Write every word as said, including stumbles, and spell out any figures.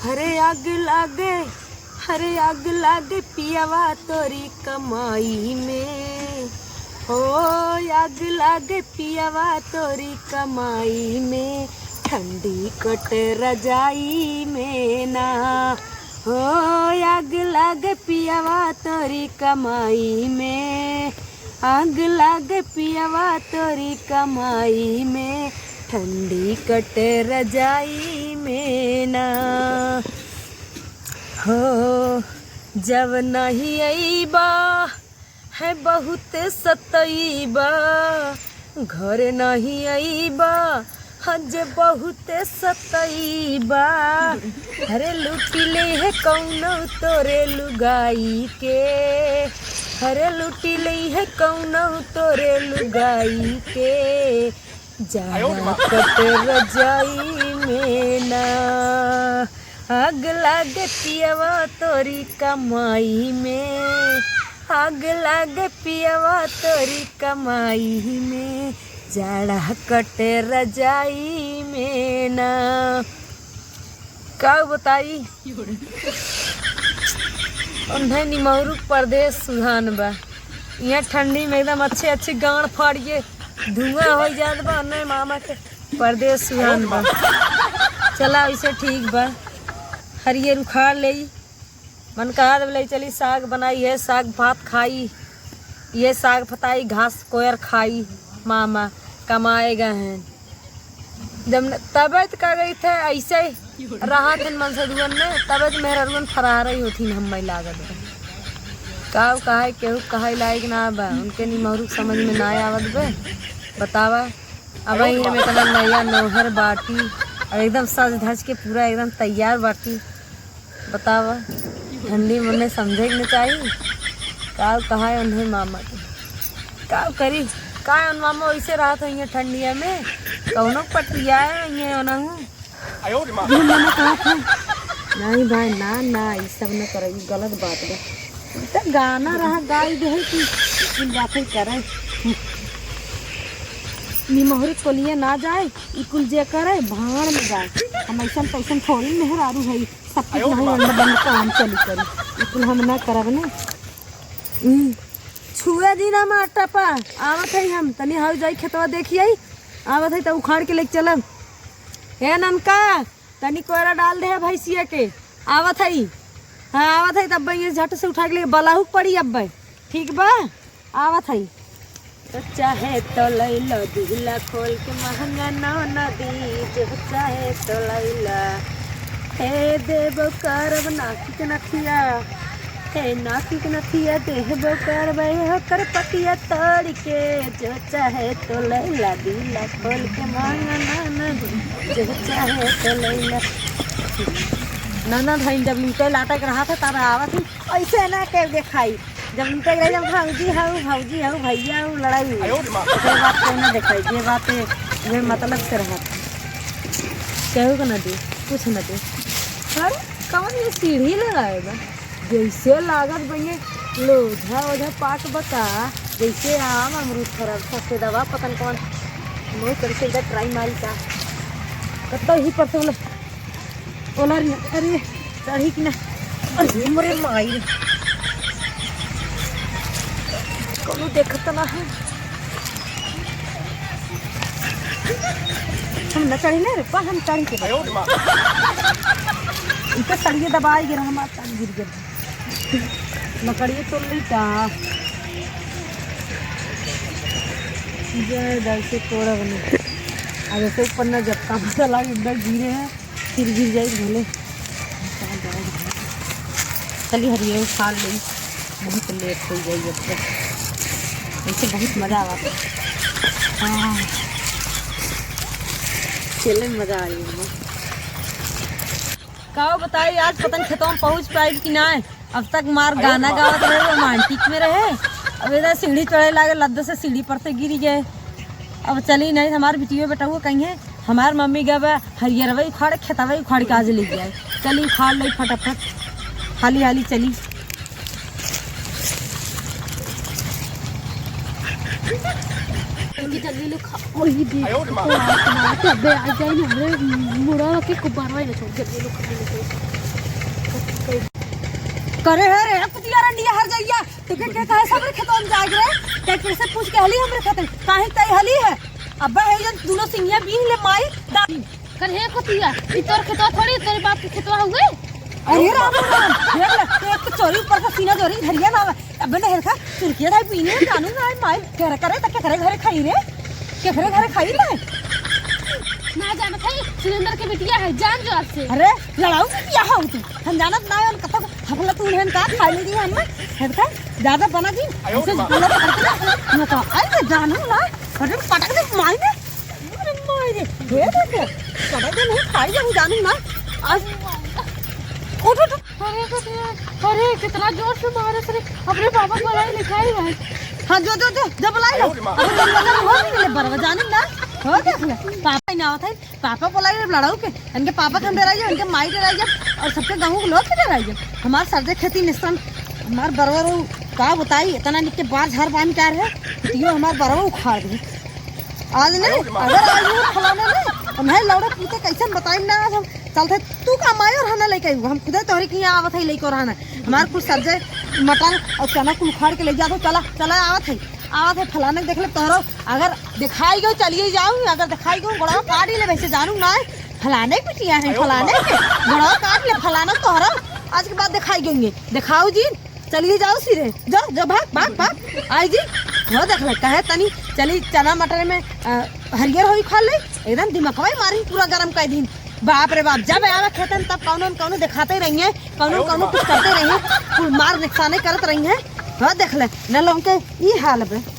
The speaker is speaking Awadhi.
अरे आग लागे, अरे आग लागे पियवा तोरी कमाई में, हो आग लागे पियवा तोरी कमाई में, ठंडी कटे रजाई में ना, हो आग लागे पियवा तोरी कमाई में, आग लागे पियवा तोरी कमाई में, ठंडी कटे रजाई में ना। हो जब नहीं अइबा है बहुत सतइबा, घर नहीं अइबा हज बहुत सतइबा। अरे लूटी ले है कौनो तोरे लुगाई के, अरे लूटी ले है कौनो तोरे लुगाई के। जाड़ा कटे रजाई में ना, आग लागे पियवा तोरी कमाई में, आग लागे पियवा तोरी कमाई में, जाड़ा कटे रजाई में ना। का बताई, उन्हें निमौरू परदेस सुहान बा। यहाँ ठंडी में एकदम अच्छे अच्छे गांड़ फाड़िए धुआं होइ जात बा, उन्हें मामा के परदेस सुहान बा। चला, वैसे ठीक बा, हरियर उखाड़ लेई। मन कहा जब ले चली साग बनाई है, साग भात खाई, ये साग फताई घास कोयर खाई, मामा कमाए गए हैं। जब न, तबे त का गई थे ऐसे ही रहा दिन मन से दुअन में, तबे त मेहररुअन फरार ही होती हम मैं लागत बा। काव कहाए केहू कहाए लायक ना बा, उनके निमहरुक समझ में ना आवत बे। बतावा, अब आई हम इतना नया नौहर बाटी और एकदम सज धज के पूरा एकदम तैयार बाटी। बतावा, ठंडी मने समझे के न चाही। काव कहाए उन्हें मामा के, काव करी, का उन मामा वैसे रहत होइए ठंडिया में, कौनो पटिया है ये ओनहु। ये मना कहा था? नहीं भाई, ना ना, ये सब न करे, ये गलत बात बा। तो गाना रहा गाई दे है कि कुल बातें करे। निमहरी कोलिए ना जाए, ई कुल जे करे भाड़ में जाए। हम ऐसन तैसन थोड़ी मेहरारू है, सब कुछ नहीं अंड बंद काम चली करी। ई कुल हम ना करब ना। हम्म, छुए दी ना मार टपा। आवत है हम, तनी हाउ जाई खेतवा देखिए। आवत है त उखाड़ के लेके चलब। हे ननका, तनी कोयरा डाल दे है भैंसिया के। आवत है। हाँ, आवत है, तब ये झट से उठा के ले बलाहू के पड़ी अब। ठीक बा, आवत है। तो चाहे तो लैला दिहला खोल के महंगा नौ नदी, जो चाहे तो लैला। हे देबो करब नाकी के नथिया, हे नाकी के नथिया देबो करब, होकर पतिया तोड़ के, जो चाहे तो लैला दिहला खोल के महंगा नौ नदी, जो चाहे तो लैला। ननद हईन, जब लूटे लाटे के रहा था, तब आवत ही, ऐसे ना के देखाई। जब लूटे के रही, जब भौजी हऊ, भौजी हऊ, भैया हऊ, लड़ाई हुई। आयो रे माँ। ओकरे बाद केहू ना देखाई, जे बात है, वे मतलब से रहत। केहू के ना दे, कुछ ना दे। अरे, कौन ये सीढ़ी लगाए बा? जैसे लागत बा ये लोझा ओझा पाक बता, जैसे आम अमरूद फरल, सफेदवा पतन कौन, मुँह करके इधर ट्राई मारी का। कत्तो ही पर से बोले, ओला रे, अरे, चढ़ी कि ना? अरे, मोरे माई रे। कौनो देखत ना है। हम न चढ़ी ना रे, पा हम चढ़ी के। आयो रे माँ। इनके सड़िए दबाई गिर, हमार तन गिर गिर। लकड़िए तोड़ ली का? जय दल से तोड़ा बने। अब ऐसे ऊपर ना जब काम चला, इधर गिरे हैं। फिर गिर जाई भले। चली हरियर उखाड़ लेई, बहुत लेट हो जाई अब तो। वैसे बहुत मजा आवा। हाँ, खेले में मजा आई हमें। का बताई, आज पता नहीं खेतवा में पहुँच पाइब कि ना। अब तक मार गाना गावत रहे, रोमांटिक में रहे। अब इधर सीढ़ी चढ़े लागे, लद्दे से सीढ़ी पर से गिर गए। अब चली नहीं, हमार बिटियो बेटउओ कहीं है, हमार मम्मी गवा हरियरवा उखाड़, खेतवा उखाड़ के आज ले गया। चली उखाड़ ले फटाफट, हाली हाली चली। जल्दी लोग खा, ओ ये देख, आयो रे माँ। तो आ, तो आ, तो अबे आ जाए ना, हमरे मुड़ा के कुबारवा ही ना छोड़, जल्दी लोग खा ले। करे है रे, कुतिया रंडिया हर जाइया, तो के, के कहे सबरे खेतवा में जाए रे, के, के से पूछ के हली हमरे खेत में, काहे तई हली है? अबे है जन दोनों सिंगिया बीन ले माई, दा- कर हे कुतिया, ई तोर खेतवा थोड़ी, तोरे बाप के खेतवा हुए। अरे राम राम, देख ले, तो एक तो चोरी ऊपर से सीना चोरी धरिया ना, अबे नहर का चुरकिया धाई पीने जानू ना, माई घर करे, तक करे घरे खाई रे। केकरे घरे खाई तै? ना जानत है, सुरेंद्र के बिटिया है, जान जो आज से। अरे, लड़ाऊ बिटिया हो तू। हम जानत ना है, उनका तो हफला तू उन्हें का खाई ले दी हमने। है तो ज्यादा बना दी। ऐसे बोलो पटक दे। मैं तो, अरे, मैं जानू ना। पटक, पटक दे, माई ने। अरे, माई रे। ये देख। पटक दे नहीं, खाई जाऊँ, जानू ना। आज, उठ, उठ। अरे, अरे, अरे, कितना जोर से मारे रे। अपने पापा को बुलाई, लिखाई भाई। हाँ, जो, जो, जो, जो बुलाई लो। अरे माँ। अबे तुम लोग हो भी मिले बरवा, जाने ना। हो देख ले। पापा ही ना आवत है। पापा बुलाई लो लड़ाऊ के। इनके पापा के हम डराई जाब, इनके माई डराई जाब, और सबके गाँव के लोग के डराई जाब। हमार सर्दे खेती निस्तान, हमार बरवा रो, का बताई, इतना निक के बार झार बांध के आ रहे, तो यो हमार बरवा उखाड़ दे। आज ने, अगर आज ये फलाना ने, उन्हें लौड़े पूते कैसे बताई ना, आज हम चलते, तू का माई और हना लेके आयु, हम खुदे तोहरे के यहाँ आवत है लेके रहना। हमार कुल सब्जे, मटर और चना कुल उखाड़ के ले जा दो, चला, चला आवत है, आवत है फलाना के देख ले तोहरो, अगर दिखाई गयो चलिए जाऊँ, अगर दिखाई गयो गोड़वा काट ही ले वैसे जानू ना, फलाने के बिटिया है, फलाने के गोड़वा काट ले फलाना तोहरो, आज के बाद दिखाई गएंगे, दिखाऊ जी। चलिए जाओ सिरे, जाओ, जाओ, भाग, भाग, भाग। आई जी, हो देख ले, कहे तनी, चली चना मटर में, अ, हरियर होई खा ले, एकदम दिमागवा ही मारी पूरा गरम कर दीन। बाप रे बाप, जब आवे खेतन तब कौनो न कौनो दिखाते रहिए, कौनो न कौनो कुछ करते रहिए, कुल मार नुकसाने करत रहिए। हो देख ले, न लोगन के ई हाल बे।